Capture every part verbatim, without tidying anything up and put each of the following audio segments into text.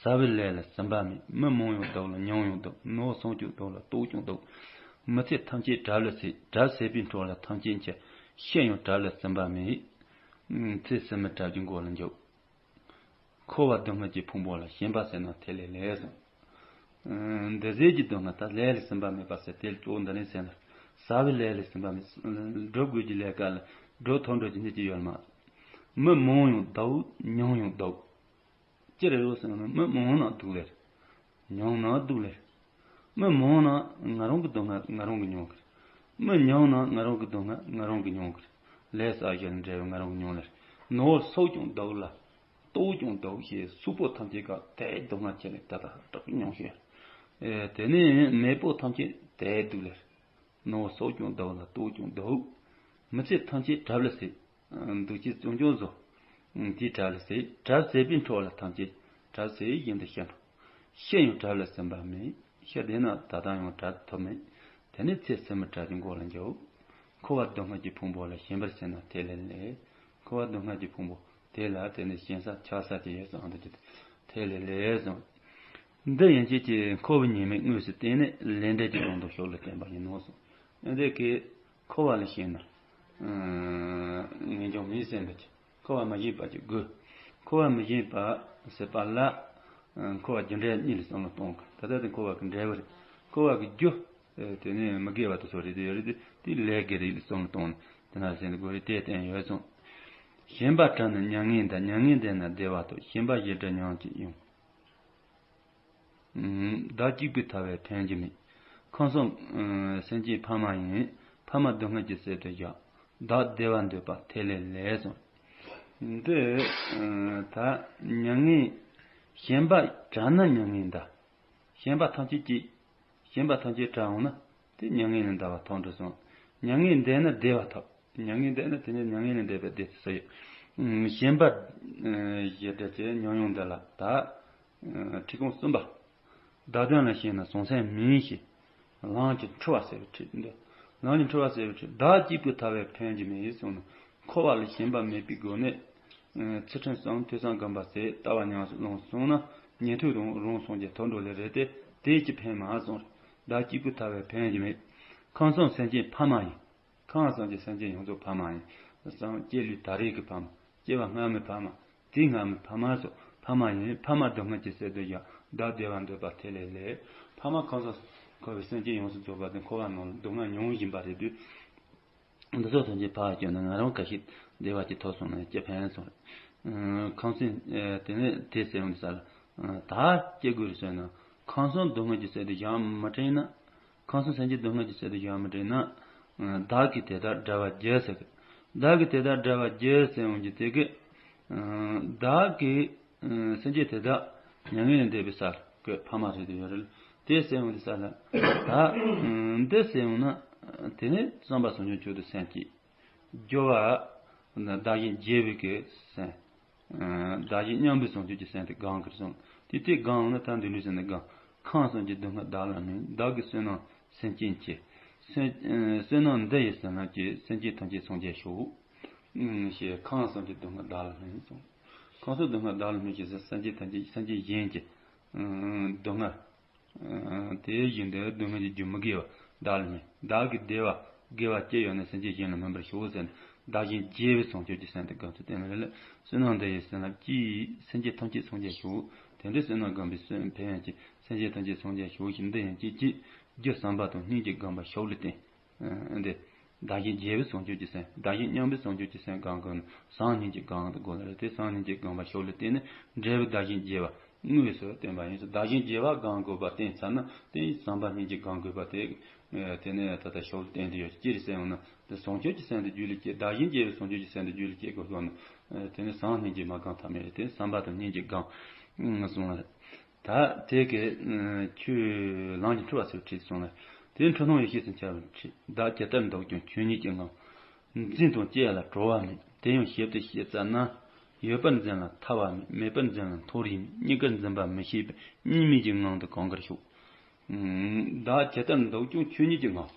ཟ་བའི་ལས་ལ་ཟིན་པ་མེད། མི་མང་ཡང་བདག་ལ་མྱང་ཡང་བདག་ནོར་སོང་ཀྱང་བདག་ལ་རྟོགས་ཀྱང་བདག་མི་ཚེ་ཐམས་ཅད་གྲབས་ལ་ཟད། གྲབས་ཟད་པའི་འཕྲོ་ལ་ཐམས་ཅད་མཁྱེན། ཤི་ཡང་གྲབས་ལ་ཟིན་པ་མེད། ཚེ་ཟད་མི་གྲབས་ཀྱི་མགོ་ལ་འཇོག་འཁོར་བ་སྡུག་བསྔལ་གྱི་ཕུང་པོ་ལ། ཞེན་པ་ཟད་ན་ཐེ་ལེ་ལེགས་གསུངས། འདི་ཟད་ཀྱི་སྡུག་བསྔལ་ད་ལས་ལ་ཟིན་པ་མེད་པ་ཟེར་དེ་ལ་ཅོག་འདི་ནས་ཟེར་ན། ཟ་བའི་ལས་ལ་ཟིན་པ་མེད། སྒྲུབ་དགོས་ཀྱི་ལས་ཀ་ལ་སྒྲུབ་ཐོབ་འགྲོ་རྒྱུ་འདི་ཅི་ཡོད་མ། མི་མང་ཡང་བདག་མྱང་ཡང་བདག་ཅི་རེད་ཡོད་ཟེར་ན། མི་མང་ན་སྡུག་ལེར། མྱང་ན་སྡུག་ལེར། མི་མང་ན་ང་རང་གི་སྡུག་བསྔལ་ང་རང་གི་མྱོང་གི་རེད། མི་མྱང་ན་ང་རང་གི་སྡུག་བསྔལ་ང་རང་གི་མྱོང་གི་རེད། ལས་བསགས་ཞེན་འབྲས་བུ་ང་རང་གི་མྱོང་ལེར། ནོར་སོགས་ཀྱང་བདག་ལ་རྟོགས་ཀྱང་བདག་ཞེས། སོག་པོ་ཐམས་ཅད་ཀ་དེའི་སྡུག་བསྔལ་ཆེ་ལེ་ད་ལྟ་དྲག་མྱོང་ཤེས། དེ་ནས་མེད་པོ་ཐམས་ཅད་དེའི་སྡུག་ལེར། ནོར་སོགས་ཀྱང་བདག་ལ་རྟོགས་ཀྱང་བདག་མི་ཚེ་ཐམས་ཅད་གྲབས་ལ་ཟད། འདུག་ཅེས་བརྩོན་ཀྱང་བཟོ། དེའི་གྲབས་ལ་ཟད། གྲབས་ཟད་པའི་འཕྲོ་ལ་ཐམས་ཅད་གྲབས་ཟད་བཞིན་དུ་ཤི་འགྲོ། ཤི་ཡང་གྲབས་ལ་ཟིན་པ་མེད། ཤི་བདེ་ན་ད་ལྟ་ཡང་གྲབས་ཐོབ་མེད། དེ་ནས་ཚེ་ཟད་མི་གྲབས་ཀྱི་མགོ་ལ་འཇོག་འཁོར་བ་སྡུག་བསྔལ་གྱི་ཕུང་པོ་ལ། ཞེན་པ་ཟད་ན་ཐེ་ལེ་ལེགས། འཁོར་བ་སྡུག་བསྔལ་གྱི་ཕུང་པོ་དེ་ལ་དེ་ནས་ཞེན་ས་ཆགས་ས་ཅི་ཡོད་ཙང་འདུག་ཅེས་ཐེ་ལེ་ལེགས་གསུངས། འདི་ཡན་ཆད་ཀྱིས་འཁོར་བའི་ཉེས་དམིགས་དངོས་སུ་བསྟན་ནས་ལས་འབྲས་ཀྱི་དོན་དུ་ཤོག་ལེ་བསྟན་པ་ཡིན་ནོ་གསུངས། འདི་གའི་འཁོར་བ་ལ་ཞེན་ན། ངེས་འབྱུང་མེད་ཟེར་འདུག་ཅིང་། འཁོར་བ་མི་ཞེན་པ་ཅིག་དགོས། འཁོར་བ་མི་ཞེན་པ་ཟེར་བ་ལ། འཁོར་བ་རྒྱུ་འབྲས་གཉིས་ལ་བསམ་བློ་གཏོང་དགོས། ད་ལྟ་དེ་འཁོར་བ་གི་འབྲས་བུ་རེད། འཁོར་བ་གི་རྒྱུ། དེ་ནས་མི་དགེ་བ་དེ་ཚོ་རེད། དེ་ཡོད་རེད། དེ་དེ་ལས་དགེ་རེད་ལ་བསམ་བློ་གཏོང་ནས་དེ་ན་ཟེར་འདུག་དགོས་རེད། དེ་བསྟན་ཡོད་ཙང་། ཞེན་པ་དྲག་ན་མྱ་ངན་འདའ། མྱ་ངན་འདས་ན་བདེ་བ་ཐོབ། ཞེན་པ་ཞེ་དྲག་མྱང་ཅིག་ཡོང་། བདག་གཅིག་པུས་ཐར་བའི་ཕན་གྱི་མེད། ཁམས་གསུམ་སེམས་ཅན་ཕ་མ་ཡིན། ཕ་མ་སྡུག་བསྔལ་གྱི་ཟད་དུ་བཞག་བདག་བདེ་བ་འདོད་པ་ཐེ་ལེ་ལེགས་གསུངས། འདི་ད་མྱ་ངན་ཞེན་པ་དྲག་ན་མྱ་ངན་འདའ། ཞེན་པ་ཐམས་ཅད་ཀྱིས། ཞེན་པ་ཐམས་ཅད་དྲག་འོང་ན་དེ་མྱ་ངན་ལས་འདའ་བ་ཐོབ་འགྲོ་གསུངས། མྱ་ངན་འདས་ན་བདེ་བ་ཐོབ། མྱ་ངན་འདས་ན་དེ་ནས་མྱ་ངན་ལས་འདས་པའི་བདེ་ཟེར་ཡོད། ཞེན་པ་ཞེ་དྲག་ཅེས་ཉོན་ཡོང་འདི་ལ་ད། ཁྲིད་ཁུངས་གསུམ་པ། བདག་དོན་ལ་ཞེན་ན་བྱང་སེམས་མིན་ཞེས། ལམ་གྱི་འཁྲུལ་བ་ཟད་པའི་ཁྲིད་འདི། ལམ་གྱི་འཁྲུལ་བ་ཟད་པའི་ཁྲིད། བདག་གཅིག་པུས་ཐར་བའི་ཕན་གྱི་མེད་གསུངས་ནས། འཁོར་བ་ལ་ཞེན་པ་མེད་པའི་སྒོ་ནས། ཚུལ་ཁྲིམས་སམ་ཐོས་བསམ་སྒོམ་པ་ཟེར་ལྟ་བ་ཉམས་སུ་བླངས་སོང་ན་ཉན་ཐོས་དང་རང་སངས་རྒྱས་ཐོབ་འགྲོ་ལེ་རེད་དེ། དེས་ཀྱི་ཕན་མ་གསུངས། བདག་གཅིག་པུས་ཐར་བའི་ཕན་གྱི་མེད། ཁམས་གསུམ་སེམས་ཅན་ཕ་མ་ཡིན། ཁམས་གསུམ་གྱི་སེམས་ཅན་ཡོངས་རྫོགས་ཕ་མ་ཡིན། སངས་རྒྱས་ལུས་ད་རེས་ཀྱི་ཕ་མ། སྐྱེ་བ་སྔ་མའི་ཕ་མ། དེ་སྔ་མའི་ཕ་མ་སོགས་ཕ་མ་ཡིན། ཕ་མ་སྡུག་བསྔལ་གྱི་ཟད་དུ་བཞག་བདག་བདེ་བ་འདོད་པ་ཐེ་ལེ་ལེགས། ཕ་མ་ཁམས་གསུམ་འཁོར་བའི་སེམས་ཅན་ཡོངས་སུ་རྫོགས་པ་དེ་འཁོར་བ་ནང་ལ་སྡུག་བསྔལ་མྱོང་བཞིན་པ་རེད་དུས། འདི་ཚོ་ཐམས་ཅད་ཕར་བསྐྱུར་ན་ང་རང་ཁ་ཤས་བདེ་བ་ཅིག་ཐོབ་སོང་ན་ཅི་ཕན་སོང་། ཁམས་གསུམ་དེ་ནས་དེ་ཟེར་ཡོང་དུས་ས་ལ། ད་སྐྱེ་དགོས་རེད་ཟེར་ན། ཁམས་གསུམ་སྡུག་བསྔལ་གྱི་ཟད་དུ་བཞག་མི་དྲན་ན། ཁམས་གསུམ་སེམས་ཅན་སྡུག་བསྔལ་གྱི་ཟད་དུ་བཞག་མི་དྲན་ན། བདག་གིས་དེ་དག་བསྒྲལ་བར་བགྱི་ཟེར་གི། བདག་གིས་དེ་དག་བསྒྲལ་བར་བགྱི་ཟེར་ཡོང་གི་དེ་གི། བདག་གིས་སེམས་ཅན་དེ་དག་མྱ་ངན་ལས་འདས་པའི་སར་བཀོད་ཕ་མ་རེད་དུ་ཡོད་རེད། དེ་ཟེར་ཡོང་དུས་ས་ལ། ད་འདི་ཟེར་ཡོང་ན། དེ་ནས་བསམ་པ་བཟང་སྤྱོད་མཆོག་ཏུ་སེམས་བསྐྱེད། སྦྱོར་བ། བདག་གཞན་བརྗེ་བའི་གི་སེམས། བདག་གཞན་མཉམ་པའི་བཟང་སྤྱོད་ཀྱི་སེམས་དེ་སྒོམ་དགོས་གསུངས། དེ་དེ་སྒོམ་ན་ད་འདི་འདྲ་ཟེར་ན་སྒོམ། ཁམས་གསུམ་གྱི་སྡུག་བསྔལ་བདག་ལ་སྨིན། བདག་གི་བསོད་ནམས་སེམས་ཅན་གྱི། བསོད་ནམས་འདི་ཡི་བསོད་ནམས་ཀྱིས་སེམས་ཅན་ཐམས་ཅད་སངས་རྒྱས་ཤོག་ཞེས་ཁམས་གསུམ་གྱི་སྡུག་བསྔལ་བདག་ལ་སྨིན་གསུངས། ཁམས་གསུམ་སྡུག་བསྔལ་བདག་ལ་སྨིན་ཞེས་སེམས་ཅན་ཐམས་ཅད་སེམས་ཅན་གཞན་གྱི་སྡུག་བསྔལ། དེ་བཞིན་དུ་སྡུག་བསྔལ་གྱི་རྒྱུ་མི་དགེ་བ་བདག་ལ་སྨིན། བདག་གི་བདེ་བ་དགེ་བ་ཅི་ཡོད་ན་སེམས་ཅན་གཞན་ལ་སྨིན་པར་ཤོག་ཟེར་ནས་བདག་གཞན་བརྗེ་བའི་བཟང་སྤྱོད་ཀྱི་སེམས་དེ་སྒོམ་ཚུལ་བསྟན་པ་རེད། བསོད་ནམས་འདི་ཡི་བསོད་ནམས་ཀྱིས་སེམས་ཅན་ཐམས་ཅད་སངས་རྒྱས་ཤོག་དེ་འདྲའི་བསོད་ནམས་སྒོམ་པའི་བསོད་ཕན་ཡོན་གྱིས་སེམས་ཅན་ཐམས་ཅད་སངས་རྒྱས་ཤོག་ཞེས་འདི་ཡན་ཆད་ཀྱིས་རྒྱུ་བསམ་པ་དང་སྙིང་རྗེ་སྒོམ་པ་ཤོག་ལེ་བསྟན། འདི། བདག་གཞན་བརྗེ་བའི་བཟང་སྤྱོད་ཀྱི་སེམས། བདག་གཞན་མཉམ་པའི་བཟང་སྤྱོད་ཀྱི་སེམས་སྒོམ་དགོས་ན་བྱམས་སྙིང་རྗེ་སྒོམ་དགོས་ལ་རེད་དེ། བྱམས་སྙིང་རྗེ་སྒོམ་པ་ཤོག་ལེ་བསྟན་ནས་འབྲས་བུ་བདག་གཞན་བརྗེ་བ་དངོས་སུ་བསྟན་པ་ཡིན་ཙང་། བདག་གཞན་བརྗེ་བ་སྒོམ་དགོས་པ་བསྟན་ཚར་ན་དེ་ཡིས་བྱམས་པ་སྙིང་རྗེ་སྒོམ་དགོས་པ་དེ། དེ་ནས་ད་ལྟ་ཤོག་ལེ་བསྟན་དུ་ཡོད། ཅི་རེད་ཟེར་ཡོང་ན་དེ་བཟང་སྤྱོད་ཀྱི་སེམས་དེ་རྒྱུད་ལ་སྐྱེ། བདག་གཞན་བརྗེ་བའི་བཟང་སྤྱོད་ཀྱི་སེམས་དེ་རྒྱུད་ལ་སྐྱེ་དགོས་སོང་ན། དེ་ནས་བྱམས་སྙིང་རྗེ་མ་སྒོམ་ཐབས་མེད་རེད་དེ། བྱམས་པ་དང་སྙིང་རྗེ་སྒོམ་གསུངས་ལ། ད་དེ་གའི་ཆོས་ལམ་གྱི་འཁྲུལ་བ་ཟེར་བའི་ཁྲིད་སོང་ལ། དེ་འཁྲུལ་སྣང་ཡེ་ཤེས་སུ་འཆར་བའི་ཁྲིད། བདག་ཇི་ལྟར་འདུག་ཀྱང་ཆོས་ཉིད་ཀྱི་ངང་། འཛིན་དང་བཅས་ལ་གྲོལ་བ་མེད། དེ་ཡང་ཞིབ་ཏུ་ཤེས་ཙ་ན། ཡོད་པར་འཛིན་ལ་ཐར་བ་མེད། མེད་པར་འཛིན་ལ་མཐོ་རིས་མེད། གཉིས་ཀར་འཛིན་པ་མི་ཤེས་པས་གཉིས་མེད་ཀྱི་ངང་དུ་གང་གར་ཞུགས། བདག་ཇི་ལྟར་འདུག་ཀྱང་ཆོས་ཉིད་ཀྱི་ངང་།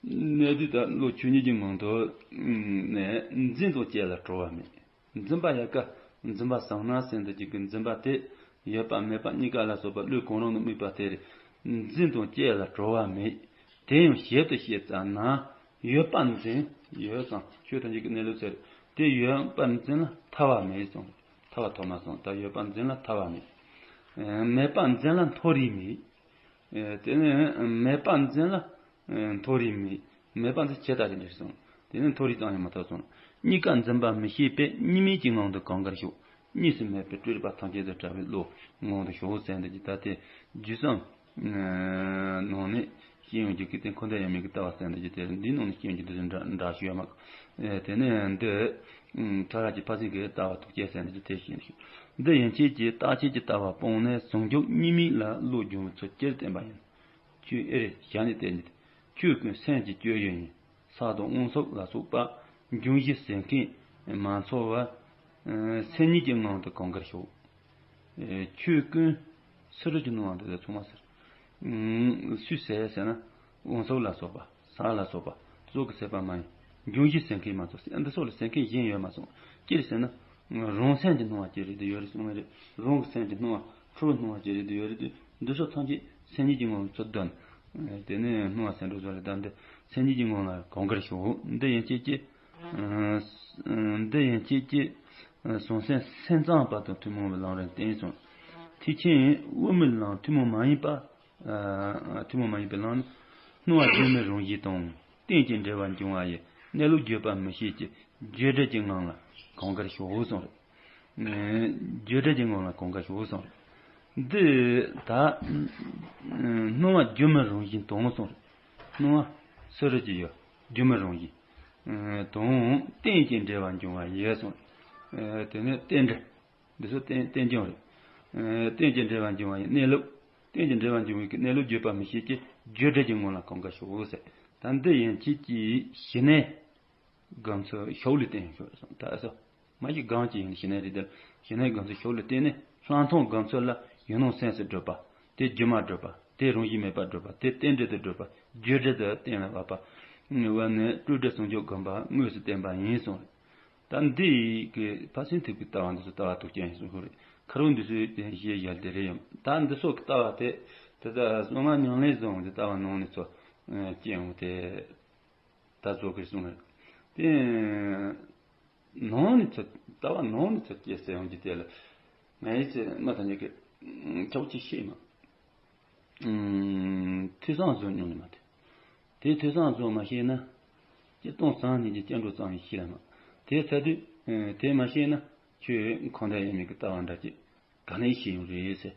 གནས་དུས་ད་བློ་ཆོས་ཉིད་ཀྱི་ངང་དུ་ནས་འཛིན་དང་བཅས་ལ་གྲོལ་བ་མེད། འཛིན་པ་ཡལ་ག་འཛིན་པ་བཟང་ན་ཟེར་འདི་གཅིག་གི་འཛིན་པ་དེ་ ཡོད་པ་མེད་པ་གཉིས་ཀ་ལ་སོགས་པ་བློས་གང་རུང་དུ་དམིགས་པ་དེར་འཛིན་དང་བཅས་ལ་གྲོལ་བ་མེད། དེ་ཡང་ཞིབ་ཏུ་བཤད་ཙམ་ན། ཡོད་པར་འཛིན། ཡོད་ཙམ་ཆོས་ཐམས་ཅད་ཀྱི་གནས་ལུགས་ཟེར། དེ་ཡོད་པར་འཛིན་ལ་ཐར་བ་མེད་གསུངས། ཐར་བ་ཐོབ་མ་གསུངས། ད་ཡོད་པར་འཛིན་ལ་ཐར་བ་མེད། མེད་པར་འཛིན་ལ་མཐོ་རིས་མེད། དེ་ནས་མེད་པར་འཛིན་ལ་མཐོ་རིས་མེད། མེད་པར་འཛིན་ཇི་ལྟར་ཞིག་འདིར་གསུངས། དེ་ནས་མཐོ་རིས་ཙམ་ཡང་མི་ཐོབ་གསུངས། གཉིས་ཀ་འཛིན་པ་མི་ཤེས་པས། གཉིས་མེད་ཀྱི་ངང་དུ་གང་དགར་ཞོག། གཉིས་སུ་མེད་པའི་སྤྲོས་པ་ཐམས་ཅད་དང་བྲལ་བའི་བློ་ངང་དུ་ཞོག་ཟེར་འདི་ཀྱི་ད་ལྟའི་རྒྱུ་གསུམ་ནང་ནས་སྐྱེ་ཡོང་རྒྱུ་གི་དེ་འཁོར་འདས་ཡོད་མེད་ཀྱི་ལྟ་བ་ཟེར་འདི་ཀྱི་དེ་འདི་ནང་ནས་སྐྱེ་ཡོང་རྒྱུ་དེ་ཚོ་འདྲ་འདྲ་ཞིག་ཡོད་མ། དེ་ནས་འདི་ཕྲ་རགས་ཀྱི་ཕར་ཕྱིན་གྱི་ལྟ་བ་ཐུགས་བསྐྱེད་ཟེར་འདི་ཀྱི་དེ་བཞིན་ཞིག། འདི་ཡན་ཆད་ཀྱིས་རྟག་ཆད་ཀྱི་ལྟ་བ་སྤངས་ནས་ཟུང་འཇུག་གཉིས་མེད་ལ་བློ་སྦྱོང་བའི་ཚུལ་སྤྱིར་བསྟན་པ་ཡིན། ཁྱོད་ཨེ་རེད་ཞལ་ནས་བསྟན་ནས་ཏེ། ཆོས་ཀུན་སེམས་ཀྱི་སྤྱོད་ཡུལ་ཡིན། ས་དང་དབང་ཕྱུག་ལ་སོགས་པ་འབྱུང་བཞི་ཟད་མཁན་མ་ཚོར་བར། སེམས་ཉིད་ཀྱི་ངང་དུ་གང་དགར་ཞོག། ཆོས་ཀུན་སུ་རུ་གྱི་སྣང་བ་འདི་ཚོ་ཚང་མ་ཟེར། སུས་ཟད་ཟེར་ན། དབང་ཕྱུག་ལ་སོགས་པ། ས་ལ་སོགས་པ། སོགས་ཀྱིས་ཟད་པ་མ་ཡིན། འབྱུང་བཞི་ཟད་མཁན་མ་ཚོར། འདི་སོགས་ལ་ཟད་མཁན་གཞན་ཡོད་མ་གསུངས། ཅི་རེད་ཟེར་ན། རང་སེམས་ཀྱི་སྣང་བ་ཅི་རེད་དེ་ཡོད་རེད་གསུངས་པ་རེད། རང་གི་སེམས་ཀྱི་སྣང་བ། ཁྲོ་བོའི་སྣང་བ་ཅི་རེད་དེ་ཡོད་རེད་དེ། འདི་ཚོ་ཐམས་ཅད་སེམས་ཉིད་ཀྱི་ངང་ཚུལ་དོན། དེ་ནས་སྣང་བ་སེམས་འགྲོ་བཟོ་རེད་ད་འདི། སེམས་ཉིད་ཀྱི་ངང་ལ་གང་དགར་ཞོག། འདི་ཡན་ཆད་ཀྱིས། འདི་ཡན་ཆད་ཀྱིས། བྱང་སེམས་སེམས་ཙམ་པ་དང་ཐུན་མོང་བའི་ལམ་རིམ་བསྟན་སོང་། ཐེག་ཆེན་དབུ་མའི་ལམ་ཐུན་མོང་མ་ཡིན་པ། ཐུན་མོང་མ་ཡིན་པའི་ལམ་ནི། སྣང་བ་སྒྱུ་མའི་རང་བཞིན་དང་། རྟེན་ཅིང་འབྲེལ་བར་འབྱུང་བ་ཡི། གནས་ལུགས་བརྗོད་པ་མི་ཤེས་ཀྱི། བརྗོད་བྲལ་གྱི་ངང་ལ་གང་དགར་ཞོག་གསུངས་རེད། བརྗོད་བྲལ་གྱི་ངང་ལ་གང་དགར་ཞོག་གསུངས་རེད། འདི་ད་སྣང་བ་སྒྱུ་མའི་རང་བཞིན་དང་གསུངས་རེད། སྣང་བ་སུ་རུ་གྱི་ཡོད། སྒྱུ་མའི་རང་བཞིན་དང་། རྟེན་ཅིང་འབྲེལ་བར་འབྱུང་བ་ཡི་གསུངས་རེད། དེ་ནས་རྟེན་འབྲེལ། འདི་ཚོ་རྟེན་རྟེན་འབྱུང་རེད། རྟེན་ཅིང་འབྲེལ་བར་འབྱུང་བ་ཡི་གནས་ལུགས། རྟེན་ཅིང་འབྲེལ་བར་འབྱུང་བའི་གནས་ལུགས་བརྗོད་པ་མི་ཤེས་ཀྱི། བརྗོད་བྲལ་གྱི་ངང་ལ་གང་དགར་ཞོག་ཟེར། ད་འདི་ཡན་ཆད་ཀྱིས་ཞི་གནས་སྒོམ་ཚུལ་ཤུགས་ལ་བསྟན་ཡོད་གསུངས། ད་ཨ་སོ། མ་གཞི་གང་ཅི་ཡིན་ཞི་གནས་རེད་དེ། ཞི་གནས་སྒོམ་ཚུལ་ཤུགས་ལ་བསྟན་ནས་ལྷག་མཐོང་སྒོམ་ཚུལ་ལ་ཡུལ་སྣང་སེམས་སུ་སྒྲུབ་པ། དེ་སྒྱུ་མར་སྒྲུབ་པ། དེ་རང་བཞིན་མེད་པར་སྒྲུབ་པ། དེ་རྟེན་འབྲེལ་དུ་སྒྲུབ་པ། བརྗོད་བྲལ་དུ་གཏན་ལ་དབབ་པ། བ་ནི་སྤྲོས་བྲལ་ཟུང་འཇུག་སྒོམ་པ་དངོས་སུ་བསྟན་པ་ཡིན་གསུངས་རེད། ད་འདི་ཡི་གི་ཕར་ཕྱིན་ཐེག་པའི་ལྟ་བ་འདི་ཚོ་ལྟ་བ་ཐུགས་རྒྱན་ཡིན་གསུངས་ཤོག་རེད། ཁ་རོག་འདི་ཚོའི་དེ་ཞེས་ཡ་དེ་རེད་ཡང་ད་འདི་སོགས་ཀྱི་ལྟ་བ་དེ་དེ་ལྟ་གསང་སྔགས་ཉམས་ལེན་བཟུང་གི་ལྟ་བ་ནང་ནས་ཚོ་སྐྱེ་འོང་དེ་ད་བཟོ་གི་གསུངས་རེད། དེ་ནང་ནས་ཚོ་ལྟ་བ་ནང་ནས་ཚོ་སྐྱེ་ཟེར་ཡོང་གི་དེ་ལ་ངའི་ཚེ་མ་ཐམས་ཅད་ཀྱི་ཁྱོག་ཅིག་ཤེས་མ། ཐོས་བསམ་བཟོ་མྱོང་ནི་མ་ཐོས། དེ་ཐོས་བསམ་བཟོ་མ་ཤེས་ན། སྤྱིར་བཏང་སང་ཉིན་གྱི་སྐྱབས་འགྲོ་ཙམ་ཡང་ཤེས་ལ་མ། དེ་ཚ་དུས། དེ་མ་ཤེས་ན། ཁྱོད་འཁོར་འདས་ཡོད་མེད་ཀྱི་ལྟ་བ་འདྲ་ཅིག་ག་ནས་ཤེས་ཡོང་རེད་ཟེར།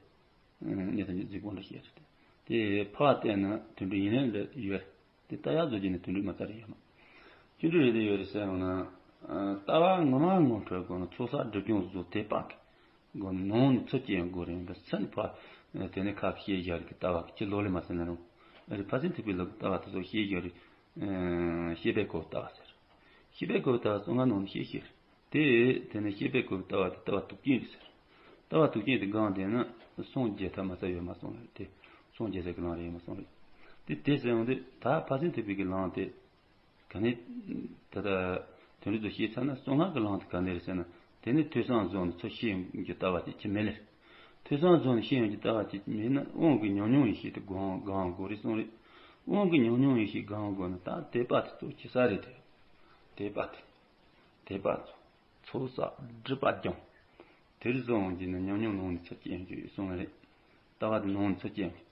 ངས་ད་ནི་རྫིག་པོ་འདྲ་བཤད་རེད། དེ་ཕར་བལྟས་ན་དོན་འགྲུབ་ཡིན་ནའི་ལས་ཡོད་རེད། དེ་ལྟ་ཡག་བཟོ་རྒྱུ་ནི་དོན་འགྲུབ་མ་རྩ་རེ་ཡོད་མ། ཅི་འདྲ་རེད་དེ་ཡོད་རེད་ཟེར་ཡོང་ན། ལྟ་བ་ངོ་མ་ངོ་འཕྲོད་དགོས་ན་ཚོགས་བསགས་སྒྲིབ་སྦྱོང་བཟོ་དེ་དཔག་གི། སྒོ་ནང་ནས་ཚུར་སྐྱེ་ཡང་དགོས་རེད་པ་སེམས་ཕ། དེ་ནས་ཁ་ཤས་ཡར་གྱི་ལྟ་བ་ཅི་ལོ་ལས་མ་ཟིན་ན་རུང་། ཨ་རི་ཕ་སེང་ཐུབ་པའི་ལུགས་ལྟ་བ་དེ་ཚོ་ཤེས་ཡོད་རེད། ཤེས་པའི་གོ་ལྟ་བ་ཟེར། ཤེས་པའི་གོ་ལྟ་བ་གསང་སྔགས་ནང་ནས་ཤེས་ཤེས་རེད། དེ་དེ་ནས་ཤེས་པའི་གོ་ལྟ་བ་དེ་ལྟ་བ་དུག་ཅན་རེད་ཟེར། ལྟ་བ་དུག་ཅན་དེ་སྒང་དེ་ན་སངས་རྒྱས་ཐབས་མ་རྩ་ཡོད་མ་སོང་རེད་དེ། སངས་རྒྱས་ས་གི་ལམ་རེད་ཡོད་མ་སོང་རེད། དེ་དེ་ཟེར་ཡོང་དུས་ད་ཕ་སེང་ཐུབ་པའི་གི་ལམ་དེ། ག་ནས། ད་ལྟ། དོན་འགྲུབ་ཏུ་ཤེས་ཚར་ན་གསང་སྔགས་ཀྱི་ལམ་དུ་ག་ནས་རེད་ཟེར་ན། དེ་ནི་ཐོས་བསམ་བཟོ་ནས་ཚུར་ཤེས་ཡོང་རྒྱུ་ལྟ་བ་ཅིག་ཅི་མེད་ལེ། ཐོས་བསམ་བཟོ་ནས་ཤེས་ཡོང་རྒྱུ་ལྟ་བ་ཅིག་མེད་ན་དབང་གི་ཉམས་མྱོང་ཡེ་ཤེས་དེ་སྒོམ་སྒོམ་དགོས་རེད་གསུངས་རེད། དབང་གི་ཉམས་མྱོང་ཡེ་ཤེས་སྒོམ་དགོས་ན་ད་དད་པ་དེ་གཙོ་ཆེ་ས་རེད་དེ། དད་པ་དེ། དད་པ་ཚོ། ཚོགས་བསགས་སྒྲིབ་པ་སྦྱང་། དེར་བཟུང་བ་ཅིག་ནི་ཉམས་མྱོང་ནང་ནས་ཚུར་སྐྱེ་ཡོང་རྒྱུ་ཡོད་གསུངས་པ་རེད། ལྟ་བ་དེ་ནང་ནས་ཚུར་སྐྱེ་ཡོང་རྒྱུ།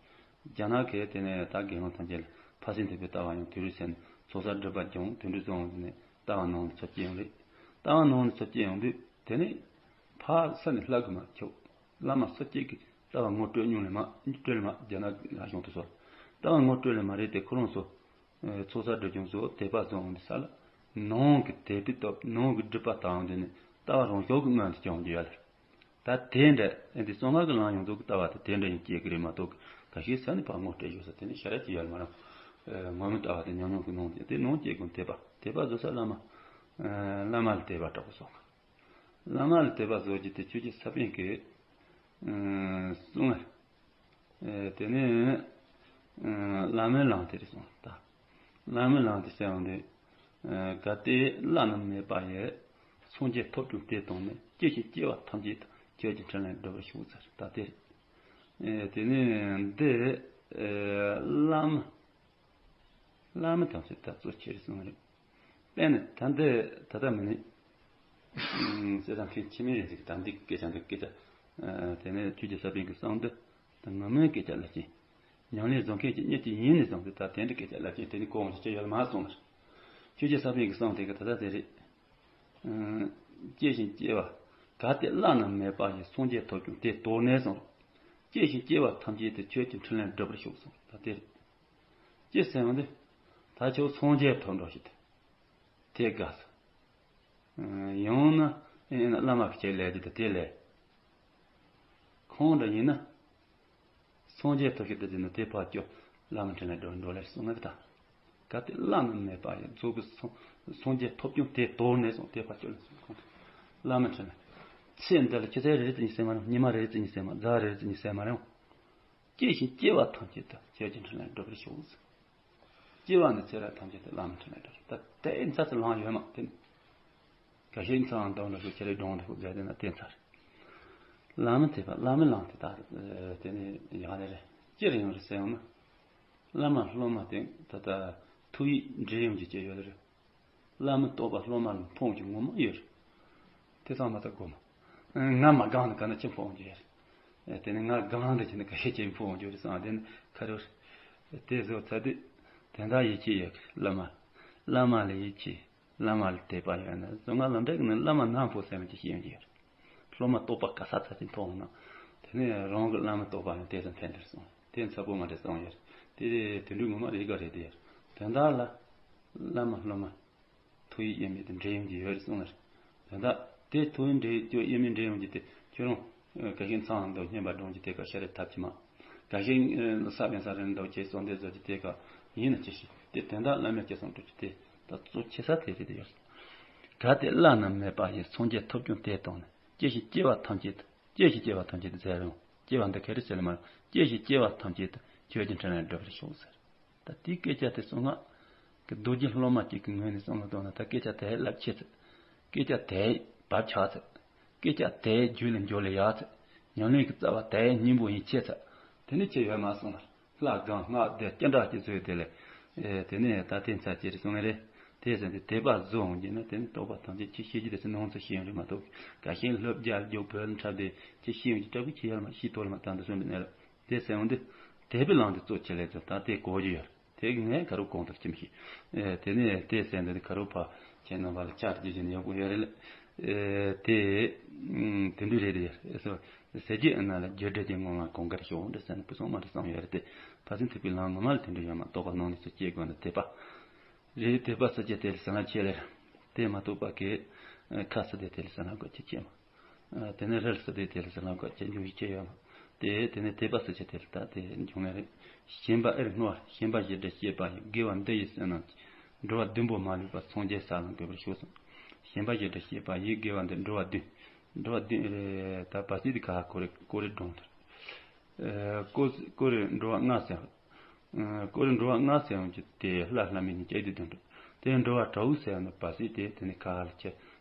རྒྱ་ནག་གི་དེ་ནས་ད་དགེ་སློང་ཐམས་ཅད་ལ་ཕ་སེང་ཐུབ་པའི་ལྟ་བ་ཡང་དེ་རུ་ཟེར་ནས་ཚོགས་བསགས་སྒྲིབ་པ་སྦྱང་དེ་འདྲ་བཟུང་བ་ཅིག་ནས་ལྟ་བ་ནང་ནས་ཚུར་སྐྱེ་ཡོང་རེད། ལྟ་བ་ནང་ནས་ཚུར་སྐྱེ་ཡོང་དུས་དེ་ནས་ཕ་ས་ནས་ལྷག་གི་མ་ཁྱོད། བླ་མ་ས་སྐྱེས་ཀྱི་ལྟ་བ་ངོ་སྤྲོད་མྱོང་ལེ་མ་སྤྲོད་ལེ་མ་རྒྱ་ནག་ལ་བྱུང་དུ་སོང་། ལྟ་བ་ངོ་སྤྲོད་ལེ་མ་རེད་དེ་ཁོ་རང་ཚོ། ཚོགས་བསགས་སྒྲིབ་སྦྱོང་སོགས་དད་པ་བཟང་བོ་འདི་ས་ལ། ནང་གི་དད་པའི་སྟོབས་ནང་གི་སྒྲིབ་པ་དག་འདི་ནི་ལྟ་བ་རང་ཕྱོགས་ཀྱི་ངང་དུ་བྱུང་རྒྱུ་ཡོད་ལ། ད་དེ་འདྲ་འདི་གསང་སྔགས་ཀྱི་ལམ་ཡོངས་རྫོགས་ཀྱི་ལྟ་བ་དེ་དེ་འདྲ་ཡང་སྐྱེ་གི་རེད་མ་གཏོགས་ད་ཤེས་ས་ནི་ཕར་ངོ་སྤྲད་ཡོད་ས་དེ་ནི་ཤ་ར་ཅི་ཡོད་མ་རང་། ངོ་མའི་ལྟ་བ་དེ་ཉམས་མྱོང་གི་ནང་དེ་དེ་ནང་སྐྱེ་དགོས་དད་པ་དད་པ་བཟོ་ས་བླ་མ། བླ་མ་ལ་དད་པ་དྲག་པོ་སོང་། བླ་མ་ལ་དད་པ་བཟོ་རྒྱུ་དེ་ཆོས་ཀྱི་ས་པཎ་གྱིས་གསུངས། དེ་ནས་བླ་མའི་ལམ་དེ་རེད་གསུངས་ད། བླ་མའི་ལམ་དེ་ཟེར་ཡོང་དུས། གལ་ཏེ་བླ་ན་མེད་པ་ཡི། སངས་རྒྱས་ཐོབ་བྱུང་དེ་དང་ནི། སྐྱེ་ཞིང་སྐྱེ་བ་ཐམས་ཅད་དང་ ཁྱོད་ཀྱི་འཕྲིན་ལས་འགྲུབ་པར་ཤོག་ཟེར། ད་དེ་རེད། ཨེ་དེ་ནས་འདི་ཨེ་བླ་མ། བླ་མ་ཐམས་ཅད་ད་གཙོ་ཆེར་གསུངས་རེད། དཔེར་ན་ད་འདི་ད་ལྟ་མི་ནི་ཨམ་བསོད་ནམས་མཁན་ཆེན་མོ་རེད་ཟིག་ད་འདི་སྐད་ཆ་འདི་སྐད་ཆ་ཨ་དེ་ནས་ཆོས་ཀྱི་ས་པཎ་གྱི་གསུང་འདི་ད་ངོ་མའི་སྐད་ཆ་ལ་ཅི། ཉམས་ལེན་བཟོ་མཁན་གྱི་གཉེར་གྱི་ཡིན་ནས་བཟུང་སྟེ་ད་དེ་འདྲ་སྐད་ཆ་ལབ་ཀྱིན་དེ་ནི་གོ་འོང་ཞིག་ཅི་ཡོད་མ་གསུངས་ལ། ཆོས་ཀྱི་ས་པཎ་གྱི་གསུང་དེ་ག་ད་ལྟ་དེ་རེད། ཨ་སྐྱེ་ཞིང་སྐྱེ་བ་གལ་ཏེ་བླ་ན་མེད་པ་ཡི་སངས་རྒྱས་ཐོབ་ཀྱང་དེ་དོར་ནས་གསུངས། སྐྱེ་ཞིང་སྐྱེ་བ་ཐམས་ཅད་དུ་ཆོས་ཀྱི་འཕྲིན་ལས་འགྲུབ་པར་ཤོག་གསུངས། ད་དེ་རེད། ཅི་ཟེར་བ་འདི། ད་ཁྱོད་སངས་རྒྱས་ཐོབ་འགྲོ་ཞིག་དེ་དགའ་ས། ཡང་ན་ཨེ་ན་བླ་མ་གི་ཆེད་ལས་དེ་དེ་ལས། ཁོང་འདྲ་ཡིན་ན། སངས་རྒྱས་ཐོབ་ཞིག་དེ་ཟེར་ན་དེ་ཕར་ཅོ་བླ་མ་འཕྲིན་ལས་འགྲོ་འགྲོ་ལས་གསུང་ངེས་ད། གལ་ཏེ་བླ་ན་མེད་པ་ཡི་རྫོགས་པའི་སངས་སངས་རྒྱས་ཐོབ་ཀྱང་དེ་དོར་ནས་གསུངས་དེ་ཕར་ཅོ་ལས་གསུངས་ཁོང་། བླ་མ་འཕྲིན་ལས། ཚེ་འདི་ལ་ཆུ་ཚོད་རེ་རེ་ཙམ་ཡིན་ཟེར་མ་རུང་ཉི་མ་རེ་རེ་ཙམ་ཡིན་ཟེར་མ་རྫ་རེ་རེ་ཙམ་ཡིན་ཟེར་མ་རུང་། སྐྱེ་ཞིང་སྐྱེ་བ་ཐམས་ཅད་དུ་ཁྱོད་ཀྱི་འཕྲིན་ལས་འགྲུབ་པར་ཤོག་ཟེར། སྐྱེ་བ་ནས་ཚེ་རབས་ཐམས་ཅད་དུ་བླ་མའི་འཕྲིན་ལས་འགྲུབ། ད་དེ་ཚ་ཚ་ལང་ཡོད་མ་དེ་ནི། ག་ཤེད་ཚང་དང་འགྲོ་ཤོག་ཁྱེད་རེ་སྒྲུང་འདྲ་ཤོག་རྒྱ་དེ་ན་བསྟན་ཚར། བླ་མ་དེ་པ་བླ་མའི་ལང་དེ་དག་དེ་ནི་ཡག་ལེ་རེད། སྤྱིར་ཡོང་རེད་ཟེར་ཡོང་ན། བླ་མ་སློབ་མ་དེ་ད་ལྟ་ཐུགས་ཡིད་འདྲེས་ཡོང་གི་སྐྱེ་ཡོད་རེད། བླ་མ་རྟོགས་པ་སློབ་མ་ལ་ཕོངས་ཀྱི་ངོ་མ་ཡོད་རེད། དེ་ཚང་མ་ད་དགོས་མ། ང་མ་སྒང་ན་ག་ན་ཅི་ཕོངས་ཀྱི་ཡོད་རེད། དེ་ནི་ང་སྒང་དུ་ཕྱིན་ན་ག་ཤེད་ཅི་ཕོངས་ཀྱི་ཡོད་རེད་བསམ་དེ་ནི་ཁ་རུ་རེད། དེ་བཟོ་ཚ་དུས་དེ་འདྲ་ཡིད་ཆེས་ཡོད་གི་བླ་མ། བླ་མ་ལ་ཡིད་ཆེས། བླ་མ་ལ་དད་པ་ཡོད་ན་གཟུངས་སྔགས་ལམ་འབྲས་ཀྱི་ནི་བླ་མ་ནང་ཕོ་སེམས་ཀྱི་ཤེས་ཡོན་ཡོད་རེད། སློབ་མ་རྟོགས་པ་ག་ས་ཚ་ཅིག་མཐོང་ན། དེ་ནས་རང་གི་བླ་མ་རྟོགས་པ་ཡང་དེ་ཙམ་ཕན་འདིར་སོང་། དེ་ཚ་པོ་མ་འདྲ་སོང་ཡོད་རེད། དེ་དེ་འདྲའི་ངོ་མ་རེ་ག་རེད་དེ་ཡོད་རེད། དོན་དག་ལ། བླ་མ་སློབ་མ། ཐུགས་ཡིད་དབྱེར་མེད་དུ་འདྲེས་ཡོང་གི་ཡོད་རེད་གསུངས་ལ། དོན་དག་དེ་ཐུགས་ཡིད་འདྲེས་ཀྱི་དབྱེར་མེད་འདྲེས་ཡོང་གི་དེ་ཁྱོད་རང་། ག་ཤེད་ཚང་འདུག་བསྙེན་པ་སྒྲུབ་ཀྱི་དེ་ག་ཤ་རེ་ཐབས་ཀྱི་མ། ག་ཤེད་ས་བོན་ས་རེ་འདུག་ཅེས་གསོལ་འདེབས་བཟོ་གྱི་དེ་ག་ཡིན་ན་ཅི་ཞིག་དེ་དོན་དག་བླ་མའི་སྐྱེ་སོང་སྤྲུལ་གྱི་དེ་ད་གཙོ་ཆེ་ས་དེ་རེད་དེ་ཡོད། གལ་ཏེ་བླ་ན་མེད་པ་ཡི་སངས་རྒྱས་ཐོབ་ཀྱང་དེ་དང་ནི་སྐྱེ་ཞིང་སྐྱེ་བ་ཐམས་ཅད་དུ། སྐྱེ་ཞིང་སྐྱེ་བ་ཐམས་ཅད་དུ་ཟེར་རུང་སྐྱེ་བ་འདི་ག་རེ་ཟེར་ལ་མ་རུང་། སྐྱེ་ཞིང་སྐྱེ་བ་ཐམས་ཅད་དུ་ཁྱོད་ཀྱི་འཕྲིན་ལས་འགྲུབ་པར་ཤོག་ཟེར། ད་དེའི་སྐད་ཆ་དེ་གསུང་ང་། གི་རྡོ་རྗེ་སློབ་མ་གཅིག་གི་ངོས་ནས་བསམ་བློ་བཏང་ན་ད་སྐད་ཆ་དེ་རླབས་ཆེ་ཚེ། སྐད་ཆ་དེ་བབ་ཆགས་ཚེ། སྐད་ཆ་དེ་རྒྱུད་ལ་འཇོག་ལ་ཡག་ཚེ། ཉམས་ལེན་གྱི་རྩ་བ་དེ་སྙིང་པོ་ཡིན་ཆེ་ཚེ། དེ་ནི་ཆེ་ཡོད་མ་སོང་ལ། ལྷ་སྒང་སྔགས་སྡེ་སྐྱེ་འདྲ་སྐྱེ་ཚོས་དེ་ལས། ཨེ་དེ་ནས་ད་ལྟའི་ཚ་ཅེ་རེ་གསུང་ངེ་རེད། དེ་ཟེར་ཏེ་དད་པ་བཟོ་འོང་གྱི་ན་དེ་ནི་རྟོགས་པ་ཐམས་ཅད་ཅི་ཤེས་ཀྱི་དེ་ཚེ་ནང་ཚེ་ཤེས་ཡོང་རེད་མ་གཏོགས། ག་ཤེད་སློབ་རྒྱ་རྒྱུག་བོད་འཁྲབ་དེ་ཅི་ཤེས་ཡོང་གྱི་སྐྲག་པོ་ཆེ་ཡར་མ་ཤི་ཐོག་ལ་མ་བཏང་དུ་སོན་པའི་གནས་ལ། དེ་ཟེར་འོང་དུས། དད་པའི་ལམ་དུ་གཙོ་ཆེ་ལས་ཚོ་ད་དེ་གོ་རྒྱུ་ཡོད། དེ་ངས་ག་རུ་གོང་དུ་ཁྱིམ་ཞིག་ཨེ་དེ་ནས་དེ་ཟེར་འདི་ནི་ག་རུ་ཕ་ཁྱེད་རྣམ་པ་ལ་བཅར་རྒྱུ་ཞིག་ནི་ཡག་པོ་ཡོད་རེད་ལ། ཨེ་དེ་དེ་འདྲ་རེད་ཡ། ཨེ་སོ་ཟེར་རྒྱུ་ཨེ་ན་ལ་རྒྱུ་འབྲས་ཀྱི་ངོ་མ་གོང་དཀར་ཤོག་འདྲ་ཟེར་ན་ཕུན་སུམ་མ་འདྲ་བསམ་ཡོད་རེད་དེ། ཕ་ཚན་ཐུབ་པའི་ལམ་ངོ་མ་ལ་དེ་འདྲ་ཡོད་མ་གཏོགས་པ་ནང་ནས་སུ་སྐྱེ་དགོས་ན་དད་པ་རེད། དད་པ་ཟེར་རྒྱུ་དེ་ལ་ཟེར་ན་ཆེ་ལེར། དེ་མ་གཏོགས་པ་གི་ཁ་ཟེར་དེ་དེ་ལ་ཟེར་ན་དགོས་ཀྱི་ཆེ་མ། དེ་ནས་རིལ་ཟེར་དེ་དེ་ལ་ཟེར་ལམ་ཁ་ཅན་འབྱུང་བཞི་སྐྱེ་ཡོད་མ། དེ་དེ་ནས་དད་པ་ཟེར་ཆེ་དེ་ལ་ད་དེ་འབྱུང་ངེས་རེད། ཞེན་པ་ཨེར་བསྔོ་བ་ཞེན་པ་བཞི་སྒྲ་བཤད་པ་ཡི་དགེ་བ་འདི་ཡི་བསོད་ནམས་ཀྱིས། འགྲོ་བ་བདུན་པོ་མ་ལུས་པ་སངས་རྒྱས་ས་ལ་འགོད་པར་ཤོག་གསུངས། ཞེན་པ་བཞི་སྒྲ་བཤད་པ་ཡི་དགེ་བ་འདི་འགྲོ་བ་བདུན། འགྲོ་བ་བདུན་རེད་ད་བ་སྲིད་དེ་ག་ཧ་ཀོ་རེ་ཀོ་རེ་སྒྲུང་དེར། ཀོ་ཀོ་རེ་འགྲོ་བ་ལྔ་ཟེར། ཀོ་རེ་འགྲོ་བ་ལྔ་ཟེར་ཡང་གི་དེ་ལྷ་ལྷ་མིན་གྱི་སྐྱེ་དུས་དོན་འགྲོ། དེ་འགྲོ་བ་དྲུག་ཟེར་ཡང་ནི་བ་སྲིད་དེ་དེ་ནི་ཁ་ཧ་ལ་ཆེ།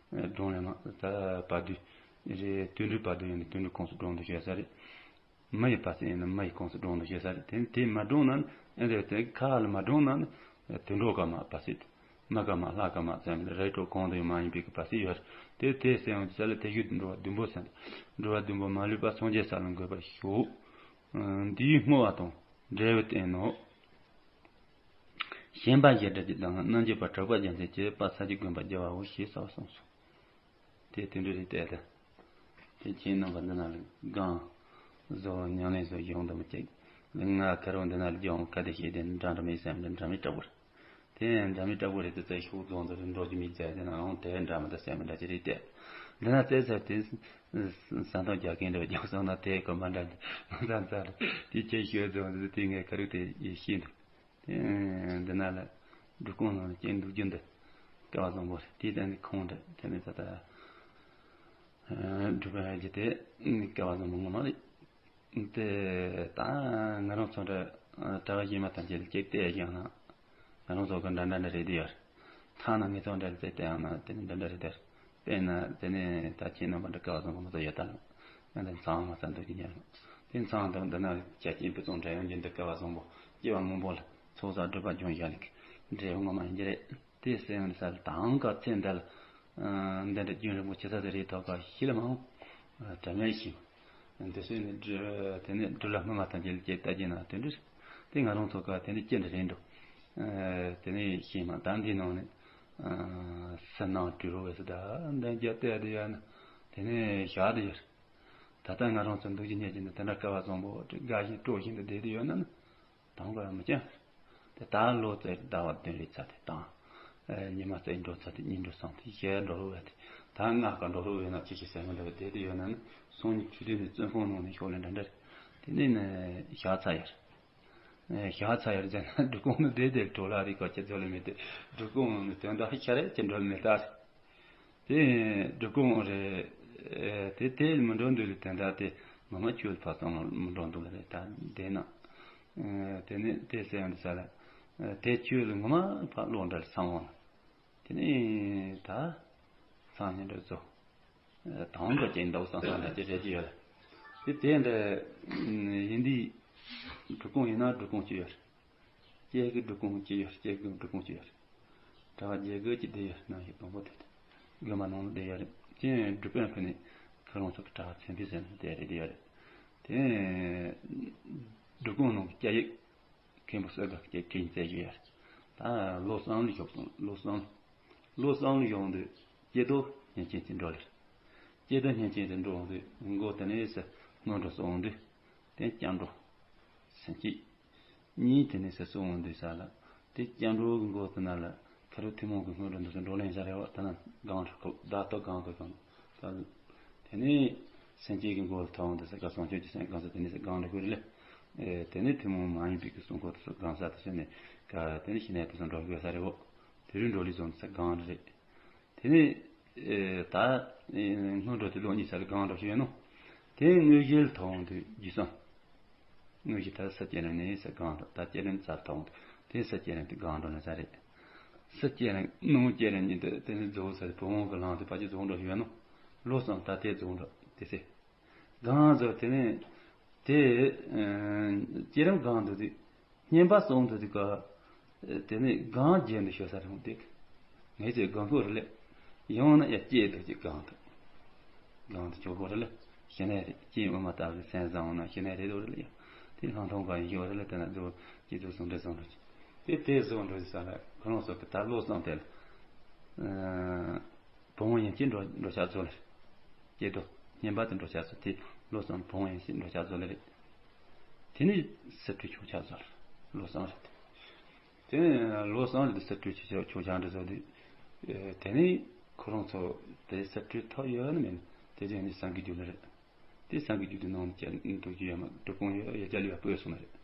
སྒྲུང་ལས་མ་ད་བ་དུས་རེད་དུད་འགྲོའི་བ་དུས་ཡང་ནི་དུད་འགྲོའི་ཁོངས་སུ་སྒྲུང་དུ་བཤད་ས་རེད། མི་ཡི་བ་སྲིད་ཡང་ནི་མི་ཡི་ཁོངས་སུ་སྒྲུང་དུ་བཤད་ས་རེད། དེ་ནི་དེ་མ་སྒྲུང་ན་ནི་ཨེ་འདྲ་དེ་ཁ་ཧ་ལ་མ་སྒྲུང་ན་ནི་དུད་འགྲོ་ག་མ་བ་སྲིད། མི་ག་མ་ལྷ་ག་མ་ཙམ་ལས་རིགས་དྲུག་གང་དུ་ཡང་མ་ཡིན་པའི་གི་བ་སྲིད་ཡོད། དེ་དེ་ཟེར་ཡང་ཅི་ལ་དེ་ཡུལ་འགྲོ་བ་བདུན་པོ་ཟེར། འགྲོ་བ་བདུན་པོ་མ་ལུས་པ་སངས་རྒྱས་ས་ལ་འགོད་པར་ཤོག་འདིའི་བསྔོ་བ་དང་འབྲས་བུ་བསྟན་ནོ། ཞེན་པ་བཞི་སྒྲ་གཅིག་དང་རྣལ་འབྱོར་པ་དྲུག་པ་རྒྱལ་མཚན་གྱི་དཔལ་ས་སྐྱའི་དགོན་པ་རྒྱལ་བ་འོ་ཞེས་གསལ་བར་གསུངས་སོ། དེ་དེ་འདྲ་རེད་དེ་ལྟ། དེ་ཁྱེད་རྣམ་པ་འདི་ན་ལ་སྒང་བཟོ་ཉམས་ལེན་བཟོ་ཡོང་དུ་མི་བཅུག་ང་ཁ་རོག་འདི་ན་ལ་སྒང་ཁ་དེ་ཤེས་དེ་འདྲ་འདྲ་མི་སེམས་འདི་འདྲ་མི་སྐྲག་པར། དེ་འདྲ་མི་སྐྲག་པོ་རེད་དེ་རྩེ་ཤོག་རྫོང་དུ་རིམ་འགྲོ་རྒྱུ་མི་རྩེ་དེ་ན་རང་དེ་འདྲ་མི་དེ་སེམས་འདྲ་ཅི་རེད་དེ། འདི་ན་རྩེ་ཚར་དེ། ས་མཐོང་རྒྱག་མཁན་འདྲ་རྒྱག་སོང་ན་དེ་གོ་མ་འདྲ་འདི་མ་ཚང་ཚར་དེ་ཁྱེད་ཤོད་རྫོང་དུ་དེ་ངས་ཁ་རུ་དེ་ཡེ་ཤེས་འདུག་དེ་འདི་ན་ལ་འབྲུ་ཁུང་ནང་ལ་སྐྱེས་འདུག་རྒྱུ་འདི་སྐལ་བ་བཟང་པོ་རེད་དེ་ད་ནི་ཁོང་འདྲ་དེ་ནི་ད་ལྟ་འབྲུ་པ་རྒྱུ་དེ་སྐལ་བ་བཟང་པོ་ངོ་མ་རེད། དེ་ད་ང་རང་ཚོ་འདྲ་གྲྭ་བ་གཞན་མ་ཐམས་ཅད་ལ་ཅིག་བལྟས་ཀྱང་ན་ང་རང་ཚོ་གི་འདྲ་འདྲ་འདྲ་རེད་དེ་ཡོད། ཐ་ན་ངེད་ཚོ་འདྲ་ལ་བལྟས་ཡང་ན་དེ་ནི་འདྲ་འདྲ་རེད་དེ། དཔེར་ན་དེ་ནི་ད་ཁྱེད་རྣམ་པ་འདྲ་སྐལ་བ་བཟང་པོ་མ་ཚོ་ཡོད་ད། ཨ་འདི་མཚམས་མ་ཚང་འདུག་གི་ཉན། དེ་མཚམས་འདུག་འདི་ན་ཇ་སྐྱེས་བུ་ཚང་འདྲ་ཡོང་གི་འདི་སྐལ་བ་བཟང་པོ་སྐྱེ་བ་སྔོན་པོ་ལ་ཚོགས་བསགས་སྒྲིབ་པ་སྦྱོང་བྱ་ལ་འབྲས་བུ་ངོ་མ་ཡིན་གྱི་རེད། དེ་སེམས་ས་ལ་དང་ག་ཚེ་འདི་ལ་འདི་འདྲ་རྒྱུན་རིང་པོ་ཅི་ས་དེ་རེད་ཐོག་ག་ཤི་ལ་མང་དྲ་མེད་ཤིང་། འདི་སོས་ནས་དེ་ནས་སྦྲུལ་ལ་སྔོན་མ་དང་རྗེས་ལ་སྐྱེ་ལྟ་རྒྱུ་ན་དེ་འདྲ་དེ་ང་རང་ཚོ་ག་དེ་འདྲ་སྐྱེ་འདྲ་རེད་འགྲོ། དེ་ནས་ཤིང་མ་ད་འདི་ནང་ནས། སུ་ནང་དུ་རུ་བས་སུ་ད་འདན་རྒྱ་བལྟས་དུ་ཡོད་ན། དེ་ནས་བཞག་དུ་ཡོད། ད་ལྟ་ང་རང་ཚོ་འདུག་རྒྱུ་ཉལ་གྱི་ནི་དེ་འདྲ་སྐལ་བ་བཟང་པོ་དགའ་བཞིན་སྤྲོ་བཞིན་དུ་བསྡད་དུ་ཡོད་ན་ནི། དང་པོ་ཡང་མི་སྐྱོན། དེ་ད་ལོ་ཙཱའི་ཟླ་བ་བདུན་རེ་ཚར་དེ་དང་། ཉི་མ་ཙཱའི་འགྲོ་ཚར་དེ་གཉིས་འགྲོ་སོང་དེ་ཞལ་འགྲོ་རུ་བས་དེ། ད་ང་ག་འགྲོ་རུ་བས་ན་ཅི་ཞིག་ཟེར་མི་འདྲ་བས་བསྡད་དུ་ཡོད་ན་ནི་སང་ཉིན་དུས་དུས་ནས་བཙོན་ཁང་ནང་ནས་ཤོག་ལེ་འདྲ་འདྲ་རེད། དེ་ནས་ནི་བཞག་ཚར་ཡོད། བཞག་ཚར་ཡོད་ཟེར་ན་སྒྲུབ་ཁང་ནི་བསྡད་དེ་གྲོ་ལ་རིག་ག་ཅི་ཚོ་ལ་མེད་དེ། སྒྲུབ་ཁང་ནི་དོན་དག་ཤ་རེད་ཅི་འགྲོ་མེད་ད། དེ་སྒྲུབ་ཁང་རེད། དེ་དེ་མི་འགྲོ་འདུག་ལ་དོན་དག་དེ་ངོ་མ་ཁྱོད་ཕ་ཚང་མི་འགྲོ་འདུག་ལ་རེད་ད་བསྡད་ན། དེ་ནི་དེ་སེམས་འདི་ས་ལ། དེ་ཁྱོད་ལ་ངོ་མ་ཕ་ལོག་འདྲ་ལ་སང་བ་ལ། དེ་ནི་ད་སང་ཉིན་འདྲ་ཚོ། དང་པོ་ཅན་འདུག་སང་སང་འདྲ་ཅི་རེད་ཀྱི་ཡོད། དེ་དེ་འདྲ་ཡིན་དུས་སྒྲུབ་ཁང་ཡིན་ན་སྒྲུབ་ཁང་གཅིག་ཡོད། སྐྱེ་དགུའི་སྒྲུབ་ཁང་གཅིག་ཡོད། སྐྱེ་དགུའི་སྒྲུབ་ཁང་གཅིག་ཡོད། གྲྭ་པ་བརྒྱད་དགུ་གཅིག་བསྡད་ཡོད་ན་ཡོད་དང་པོ་དེ་དགོན་པ་ནང་ལ་བསྡད་ཡོད་རེད། ཅན་སྒྲུབ་དཔོན་ཕུད་ནས་ཁ་རོང་ཚོ་གི་གྲྭ་པ་ཚན་པའི་ཟེར་ནས་བསྡད་རེད་བསྡད་ཡོད་རེད། དེ་སྒྲུབ་ཁང་ནང་གི་སྐྱ་ཡིག་མཁན་པོ་གསོལ་དགའ་སྐྱེས་ཀྱིན་བཙལ་གྱི་ཡོད། ད་ལོ་གསུམ་ལ་ཞོགས་སོང་། ལོ་གསུམ། ལོ་གསུམ་ལ་ཡོང་དུས་སྐྱེ་རྡོ་བསྙེན་ཆེན་དེ་འགྲོ་ལེར། སྐྱེ་རྡོ་བསྙེན་ཆེན་དེ་འགྲོ་འོང་དུས་མགོ་དེ་ནས་སྔོན་འགྲོ་སོང་དུས་དེ་སྐྱབས་འགྲོ། སེམས་བསྐྱེད། གཉིས་དེ་ནས་སོང་འོང་དུས་ས་ལ་དེ་སྐྱབས་འགྲོ་གི་མགོ་དེ་ན་ལ་ཁ་རུ་ཐུན་མོང་གི་སྔོན་འགྲོ་འདུག་སེ་འགྲོ་ལེན་བྱ་རེ་བ་དེ་ན་སྒང་རུ་ཁོ་བདག་ཏོ་སྒང་དུ་སྒང་། དེ་ནས་སེམས་བསྐྱེད་ཀྱི་མགོ་ལ་ཐོག་འདི་ས་ག་སོང་ཆོས་ཀྱི་སེམས་གང་ས་དེ་ནས་ས་གང་རེ་ཁུར་ལེ། དེ་ནས་ཐུན་མོང་མ་ཡིན་པའི་གི་གསུང་འཁོར་དུ་སོགས་གང་ས་དུ་སོང་ནས་ག་དེ་ནས་ཤི་ནས་དུ་སོང་འགྲོ་དགོས་ས་རེ་བོ། དེ་རུ་འགྲོ་ལི་ཚོ་འདི་ས་གང་རེ་རེད། དེ་ནས་ད་སྔོན་འགྲོ་དེ་ལོ་གཉིས་ས་རེ་གང་འགྲོ་ཞིག་ཡོད་ནོ། དེ་དངོས་གཞིའི་ཐོག་འདི་རྒྱུ་སོང་། དངོས་གཞི་ད་ས་སྐྱེ་རིམ་ནས་ས་གང་འགྲོ་ད་སྐྱེ་རིམ་རྩ་ཐོག་འདི་དེ་ས་སྐྱེ་རིམ་དེ་གང་འགྲོ་ན་ས་རེད། ས་སྐྱེ་རིམ་ནང་སྐྱེ་རིམ་གཉིས་དེ་དེ་ནས་རྫོགས་ས་རེད། བུ་མོ་གི་ལང་དེ་ཕ་ཅི་རྫོགས་འགྲོ་ཞིག་ཡོད་ནོ། ལོ་གསུམ་ད་དེ་རྫོགས་འགྲོ་དེ་སེ། གང་ཟེར་དེ་ནས་དེ་སྐྱེ་རིམ་གང་དུ་དེ་བསྙེན་པ་སོང་དུ་དེ་ག་དེ་ནས་གང་རྒྱན་དུ་ཤོད་ས་རེད་མོ་དེ། ངས་ཚོས་གང་ཁོ་རེ་ལས་ཡང་ན་ཡ་སྐྱེ་དུ་ཅིག་གང་དུ་གང་དུ་ཆོག་གོ་རེ་ལས་ཤེས་ནས་རེད། སྐྱེ་འོ་མ་ལྟ་བུའི་སེམས་བཟང་བ་ན་ཤེས་ནས་རེད་དོ་རེ་ལས་ཡ་དེ་ལྷང་ཐོང་གང་ཡིན་ཤོད་རེ་ལས་དེ་ན་རྫོགས་སྐྱེ་དུ་སོང་འདྲེ་སོང་འགྲོ་དེ་དེ་སོང་འགྲོ་ས་ལ་ཁོ་རང་སོགས་ཀྱི་ད་ལོ་སོང་དེ་ལ། བུ་མོ་ཡན་ཆད་འགྲོ་འགྲོ་ཆགས་ཚོ་ལ། སྐྱེ་རྡོ་བསྙེན་པ་དེ་འགྲོ་ཆགས་ཚོ་དེ་ལོ་གསུམ་བུ་མོ་ཡན་ཆད་འགྲོ་ཆགས་ཚོ་ལ་རེད། དེ་ནས་སི་ཁྲོན་ཆོག་ཆགས་ཚོ་ལ་ལོ་གསུམ་རེད། དེ་ནས་ལོ་གསུམ་རེད་སི་ཁྲོན་ཆོག་ཆགས་འདྲ་ཚོ་དེ། དེ་ནས་ཁོ་རང་ཚོ་དེ་སི་ཁྲོན་ཐོབ་ཡོད་ནི་མིན་དེ་རྗེས་ནས་སངས་རྒྱས་རྒྱུད་ལ་རེད། དེ་སངས་རྒྱས་རྒྱུད་དེ་ནང་ནས་ཀྱང་འདུག་རྒྱུ་ཡོད་མ་སྒྲུབ་ཁང་ཡོད་ཡ་རྒྱལ་ལ་ཡ་སྤོས་སོང་ནི་རེད།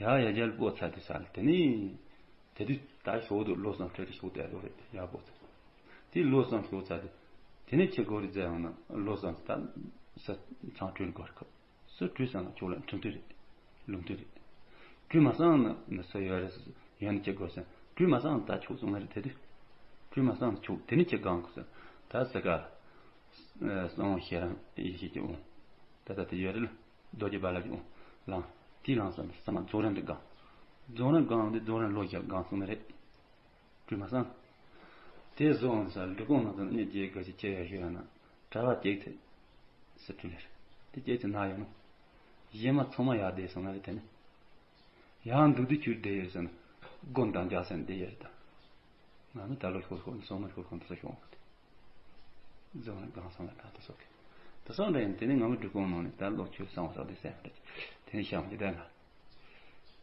ཡ་ཡ་རྒྱལ་སྤོ་ཚར་དུས་ས་ལ་དེ་ནས། དེ་དུས་ད་ཞོགས་དུས་ལོ་གསུམ་ཁྲོད་དུ་ཞོགས་དེ་ལོ་རེད་ཡག་པོ་ཚར། དེ་ལོ་གསུམ་ཞོགས་ཚར་དུས། དེ་ནས་ཁྱེད་གོ་རི་རྫས་ཡང་ན་ལོ་གསུམ་ད་ས་ཚང་གྲོལ་དགོས་རེད་ཁོ། སུ་གྲོལ་སོང་ན་ཁྱོད་ལ་ཁྲིམས་མཐུན་རེད། ལུགས་མཐུན་རེད། གྲོལ་མ་སོང་ན་མི་སུ་ཡོད་རེད་ཡོད་ན་ཁྱེད་གོ་སོང་གྲོལ་མ་སོང་ན་ད་ཆོག་སོང་ན་རེད་དེ་དུས། གྲོལ་མ་སོང་ན་ཆོག་དེ་ནས་ཁྱེད་གང་གོ་སོང་ད་ས་ག་གསང་བ་ཤེས་རང་ཡེ་ཤེས་ཀྱི་འོང་། ད་ལྟ་དེ་ཡོད་རེད་ལ། རྡོ་རྗེ་རྦ་རླབས་ཀྱི་འོང་། ལངས། དེའི་ལངས་སོང་ནས་ས་མ་རྫོགས་རིམ་དུ་གང་། རྫོགས་རིམ་གང་འདི་རྫོགས་རིམ་ལོ་བརྒྱ་གང་སོང་ནི་རེད། གྲོལ་མ་སོང་། དེ་བཟོ་འོང་ས་སྒྲུབ་ཁང་ནང་དུ་གཉིས་བརྒྱད་དགུ་བཅུ་ཁྱེར་ཡ་ཞུ་ཡ་ན་གྲྭ་པ་བརྒྱད་ཚེ་སི་ཁྲོན་ལེར་དེ་བརྒྱད་ཚེ་ན་ཡོད་ནོ། གཞན་མ་ཚང་མ་ཡར་བསྡད་སོང་ན་རེད་དེ་ནི། ཡང་འདུག་དུས་ཁྱོད་བསྡད་ཡོད་ཟེར་ན་དགོན་དང་རྒྱ་སེ་བསྡད་ཡོད་རེད་ད། ང་ནི་ད་ལོ་ཤོར་ཤོར་ནས་སོང་ན་ཤོར་གང་དུ་ས་ཤོར་འོང་གི་རྫོང་ནས་གང་སོང་ལ་ད་ལྟ་སོགས་ཀྱི། ད་སོང་འདྲ་ཡིན་དེ་ནས་ང་མི་འབྲི་གོང་ནང་ནས་ད་ལོ་ཆོས་གསང་བ་སོགས་དེ་སེམས་རེད། དེ་ནས་ཤང་གི་ད་ང་།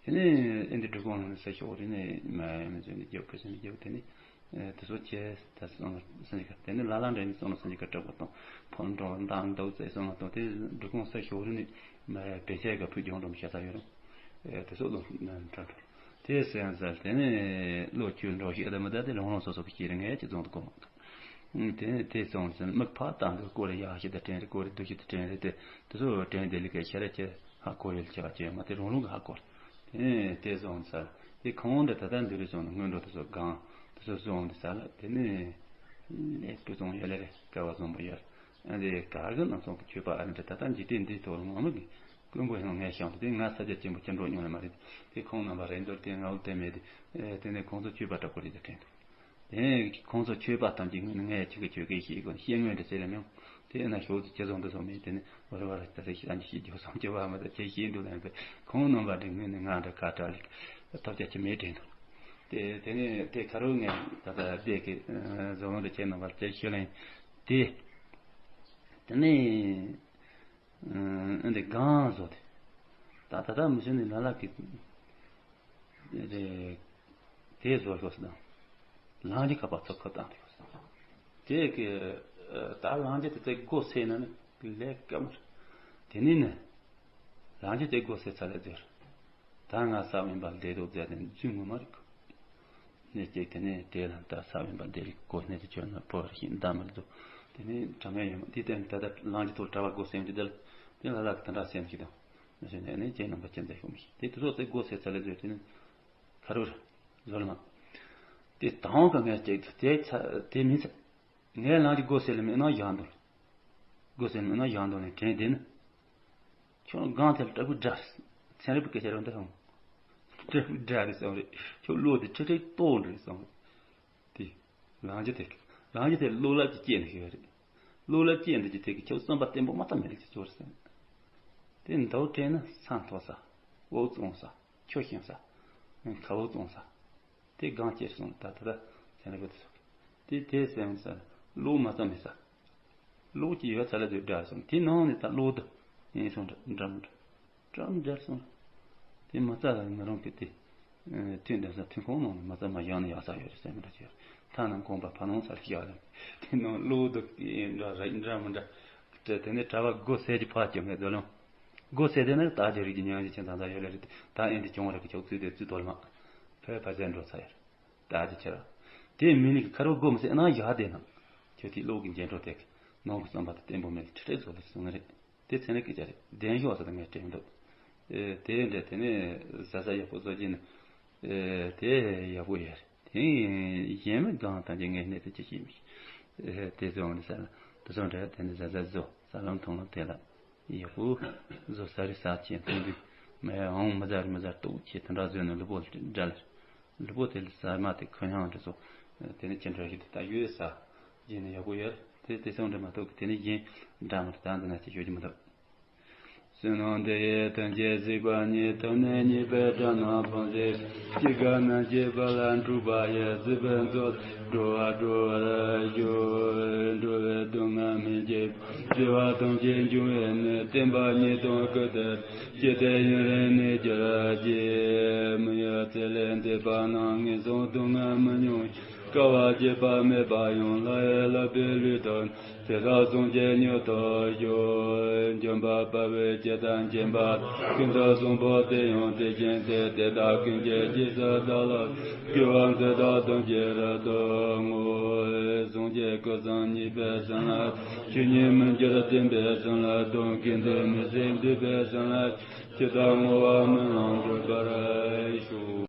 དེ་ནས་ཨེ་འདི་འབྲི་གོང་ནང་ནས་ས་ཤོག་རི་ནས་མ་མི་ཚོས་ནས་རྒྱབ་ཁུ་སེམས་རྒྱབ་དེ་ནས་དེ་ཚོ་ཆེ་ད་སོང་ལ་སེམས་ཀྱི་དེ་ནས་ལ་ལ་འདྲ་ནས་སོང་ལ་སེམས་ཀྱི་སྐྲག་པ་དང་ཕོ་འགྲོ་མདའ་འདུག་ཚེ་སོང་ལ་དང་དེ་འབྲི་གོང་ས་ཤོག་རི་ནས་མ་བེ་ཆའི་ག་ཕུད་ལྗོངས་འགྲོ་མི་ཤ་ཚ་ཡོད་རུང་དེ་ཚོ་ལོ་འཕྲོ་འཕྲོ། དེ་སེམས་ཟེར་དེ་ནས་བློ་ཆོས་འགྲོ་ཤེས་དེ་མི་ད་དེ་རང་རང་སོ་སོ་གི་ཤེས་རིག་ངས་ཀྱི་རྫོང་དུ་གོ་མ་ག་དེ་ནས་དེ་སོང་ཟིན་མིག་ཕ་དང་གི་སྐོར་ཡག་ཤེས་དང་དྲན་རེད་སྐོར་རེད་སྡུག་ཤེས་དང་དྲན་རེད་དེ་དེ་ཚོ་དྲན་དེ་ལི་ཀའི་ཤ་ར་ཅེ་ཧ་གོ་རེད་ཆེ་བ་ཅེ་མ་དེ་རང་རང་གི་ཧ་གོ་རེད། དེ་ནས་དེ་སོང་ཟེར་དེ་ཁོང་འདི་ད་ལྟ་འདི་རེད་སོང་ན་སྔོན་འགྲོ་དེ་ཚོ་གང་དེ་ཚོ་སོང་དེ་ཟེར་ལ་དེ་ནས་ལས་སྤུ་ཙོང་ཡོད་ལེ་རེད་སྐལ་བ་བཟང་པོ་ཡོད། ཨ་འདི་ག་གི་ནང་སོང་གི་ཆོས་པ་ཨ་རི་འདྲ་ད་ལྟ་འཇིག་རྟེན་འདིའི་ཐོག་ལ་ངོ་མ་གི་དཀོན་པོ་ཡང་ངས་བཤད་འདུག་དེ་ང་ས་རྒྱ་ཆེན་པོ་སྐྱབས་འགྲོ་མྱོང་ལ་མ་རེད། དེ་ཁོང་རྣམ་པ་རེད་འདུག་དེ་ང་འུ་དེ་མེད་དེ། དེ་ནས་ཁོང་ཚོ་ཆོས་པ་འདྲ་པོ་རེད་དེ་དྲན་འདུག་དེ་ཁོང་ཚོ་ཆོས་པ་ཐམས་ཅད་ངས་ནི་ངས་ཁྱི་གི་ཆོས་གི་ཤེས་དགོས་ཤེས་ངོས་འདྲ་ཟེར་ལ་མྱོང་། དེ་ན་ཞོགས་དུ་ཅི་བཟང་དུ་སོང་མེད་དེ་ནི་བར་བར་ད་རེ་ཤི་རང་གི་ཤི་རྒྱུ་སོང་ཅི་བ་མ་ད་ཁྱི་ཤེས་འདུག་ལ་ཡང་པས་ཁོང་རྣམ་པ་འདྲ་ངས་ནི་ང་འདྲ་ཁ་བྲལ་ལ་ཐབས་ཆག་ཅི་མེད་དྲན་འདུག་དེ་དེ་ནས་དེ་ཁ་རུ་ངས་ད་ལྟ་བསྡད་ཀྱི་བཟོ་ལོང་དུ་ཁྱེད་རྣམ་པར་དེ་ཤོད་ལེན་དེ། དེ་ནས་ཨ་འདི་གང་བཟོ་དེ། ད་ད་ལྟ་མི་ཤེས་ནི་ལ་ལ་གི་དེ་དེ་བཟོ་ཤོག་ཟེར་དང་། ལང་རྒྱུ་ཁ་པར་ཚོ་ཁ་བཏང་དེ་ཤོག་ཟེར་དང་། དེ་གི་ད་ལང་རྒྱུ་དེ་ཚེ་སྒོ་ཟེར་ན་ནི་ལས་ཀ་མ་རེད། དེ་ནས་ནི་ལང་རྒྱུ་དེ་སྒོ་ཟེར་ཚ་ལས་ཟེར། ད་ང་ས་བོན་པ་ལས་དོ་མཛད་དེ་རྫུན་ངོ་མ་རིག་གནས་སྐྱེས་དེ་ནས་དེ་ལ་ད་ས་བོན་པ་འདི་རིག་གོ་གནས་དུ་བྱོན་ན་ཕོ་བར་ཤིང་འདམ་མི་འདུག་དེ་ནས་དྲང་ངེས་ཡོད་མ་དེ་ལྟར་ད་ལྟ་ལང་གི་ཐོག་གྲྭ་བ་སྒོ་སེམས་ཀྱི་དེ་ལ་དེ་ལ་ལག་གི་དེ་འདྲ་སེམས་ཀྱི་དང་མི་སེམས་ནས་ནས་ཅན་རྣམ་པ་ཅན་ཚ་ཤོག་མི་ཤེས་དེ་དུ་ཚོགས་ཚེ་སྒོ་སེ་ཚ་ལེ་བཟོས་དེ་ནས་ཁ་རུ་ར་བཟོ་ལ་མ་དེ་དང་ག་ངས་ཅིག་དེ་ཚ་དེ་མི་ཚ། ངས་ལང་གི་སྒོ་སེ་ལ་མི་ནང་བཞག་འདུག་སྒོ་སེ་ལ་མི་ནང་བཞག་འདུག་ནས་དྲན་དེ་ནི། ཁྱོད་སྒང་དེར་ལྟ་བུ་འདྲ། ཚན་རིག་པའི་སྐད་ཆ་རང་འདྲ་སོང་། ལྟ་བུ་འདྲ་རེད་སོང་རེད། ཁྱོད་བློ་དེ་ཁྲི་ཁྲི་ཏོག་འདྲ་རེད་སོང་རེད། དེ། རང་རྒྱུ་དེ། རང་རྒྱུ་དེ་བློ་སླབ་ཀྱི་སྐྱེས་ནས་ཤེས་རེད། བློ་སླབ་སྐྱེས་འདི་ཀྱི་དེ་གི་ཁྱོད་བསམ་པ་བརྟན་པོ་མ་བཏང་མེད་ལ་ཅི་ཚོར་སེམས། དེ་འདའུ་དྲན་ན་ས་མཐོ་ས། འོབ་བཙོང་ས། ཁྱོད་ཤེས་ས། ཁ་བོ་བཙོང་ས། དེ་སྒང་སྐྱེས་སོང་ད་ད་ད་ཚན་རིག་པ་དེ་ཚོ་གི། དེ་དེ་སེམས་ས། བློ་མ་བཏང་མེད་ས། གློག་ཅིག་ཡོད་ཚ་ལ་དུ་འདྲ་སོང་དེ་ནང་ནས་ད་གློག་དུ་ཡིན་སོང་འདྲ་འདྲ་མི་འདྲ་འདྲ་མི་འདྲ་སོང་། དེ་མ་རྩ་ལ་ང་རང་གི་དེ་ཐུན་འདྲ་ས་ཐུན་ཁོང་ནང་ནས་མ་རྩ་མ་བཞག་ན་ཡག་ས་ཡོད་རེད་སེམས་འདྲ་ཅིག་ཐ་ན་དགོངས་པ་ཕ་ནང་ས་ལ་བཞག་ལ་དེ་ནང་གློག་དུ་ཡིན་འདྲ་རེད་འདྲ་མི་འདྲ། དེ་ནས་གྲྭ་བ་སྒོ་ཟས་ཀྱི་ཕར་བསྐྱོན་མེད་དོ་ལོང་། སྒོ་ཟས་དེ་ནི་ད་ཅི་རིགས་ཀྱི་ཉམས་ཞིག་ཁྱེད་ཚང་ས་ཡོད་ལ་རེད་ད་ཨེ་འདི་གྱོང་རེད་གི་ཆོག་ཚུལ་དེ་ཚུལ་དོ་ལ་མ་ཕེ་ཕ་ཟས་འགྲོ་ས་ཡོད་རེད། ད་ཅི་ཁྱེར། དེ་མི་ནི་ཁ་རོག་སྒོ་མི་སེ་ན་ཡ་དེ་ན། ཁྱོད་ཀྱི་བློ་གི་འཇལ་འགྲོ་དེ་ནང་གི་བསམ་པ་དེ་བརྟན་པོ་མེད་ཁྲི་ཁྲི་བཟོ་ལ་སོང་རེད། དེ་ཚེ་ནི་སྐད་ཆ་རེད་བདེན་ཤོག་ཟེར་ཏེ་ངས་དྲན་འདུག་དེ་འདྲ་དེ་ནས་ཟ་ཟ་ཡག་པོ་བཟོ་གྱིན་དེ་ཡག་པོ་ཡོད་རེད་དེ་གཞན་མི་གང་དང་གྱི་ངས་གནས་དེ་ཅི་ཤེས་མི་ཤེས་དེ་ཚོ་འོང་ནས་ཟ་ལ་དེ་ཚོ་འདྲ་དེ་ནས་ཟ་ཟ་བཟོ་ཟ་ལམ་ཐོང་ལམ་དེ་ལ། ཡག་པོ་བཟོ་ས་རི་ས་ཆེན་མཐོང་དུས་མེ་འོང་མི་ཟ་རི་མི་ཟ་ལྟོགས་ཆེ་དེ་འདྲ་བཟོས་ནས་ལུས་པོ་འདྲ་ལ། ལུས་པོ་དེ་ལ་ཟ་མ་དེ་ཁོ་ཡང་འདྲ་སོ། དེ་ནི་ཅི་འདྲ་ཞིག་དེ་ད་ཡོད་ས། རྗེས་ནས་ཡག་པོ་ཡོད་དེ་དེ་སོང་འདྲ་མ་གཏོགས་དེ་ནི་གཞན་འདྲ་མ་རེད་ད་འདི་ན་ཅི་ཤོད་ཀྱི་མི་འདུག་བསོད་ནམས་འདི་ཡིས་ཐམས་ཅད་གཟིགས་པ་ཉིད། ཐོབ་ནས་ཉེས་པའི་དགྲ་རྣམས་ཕམ་བྱས། སྐྱེ་རྒ་ན་འཆིའི་རྦ་རླབས་འཁྲུགས་པ་ཡི། སྲིད་པའི་མཚོ་ལས་འགྲོ་བ་སྒྲོལ་བར་ཤོག་འགྲོ་བའི་སྡུག་བསྔལ་མི་བྱེད་པ། བདེ་བ་ཐམས་ཅད་འབྱུང་བའི་གནས། བསྟན་པ་ཉིད་དང་སྐུ་སྟེ། ཇི་སྟེ་ཡུན་རིང་གནས་གྱུར་ཅིག་མི་ཡི་ཚེ་ལས་འདས་པ་རྣམས། ངན་སོང་སྡུག་བསྔལ་མི་མྱོང་ཞིང་། བསྐལ་པ་བརྒྱ་པ་མེད་པ་ཡང་། ལྷ་ཡི་ལག་པའི་ལུས་ཐོབ་ནས། ཚེ་རབས་སངས་རྒྱས་མྱུར་ཐོབ་ཤོག་འཇམ་དཔལ་དཔའ་བོས་ཇི་ལྟར་མཁྱེན་པ་དང་། ཀུན་ཏུ་བཟང་པོ་དེ་ཡང་དེ་བཞིན་ཏེ། དེ་དག་ཀུན་གྱི་རྗེས་སུ་བདག་སློབ་ཅིང་། དགེ་བ་འདི་དག་ཐམས་ཅད་རབ་ཏུ་བསྔོ། སངས་རྒྱས་སྐུ་གསུམ་གཉིས་པའི་བྱིན་རླབས་དང་། ཆོས་ཉིད་མི་འགྱུར་བརྟན་པའི་བྱིན་རླབས་དང་། དགེ་འདུན་མི་ཟད་འདུས་པའི་བྱིན་རླབས་ཀྱིས། ཇི་ལྟར་བསྔོ་བ་སྨོན་ལམ་འགྲུབ་པར་ཤོག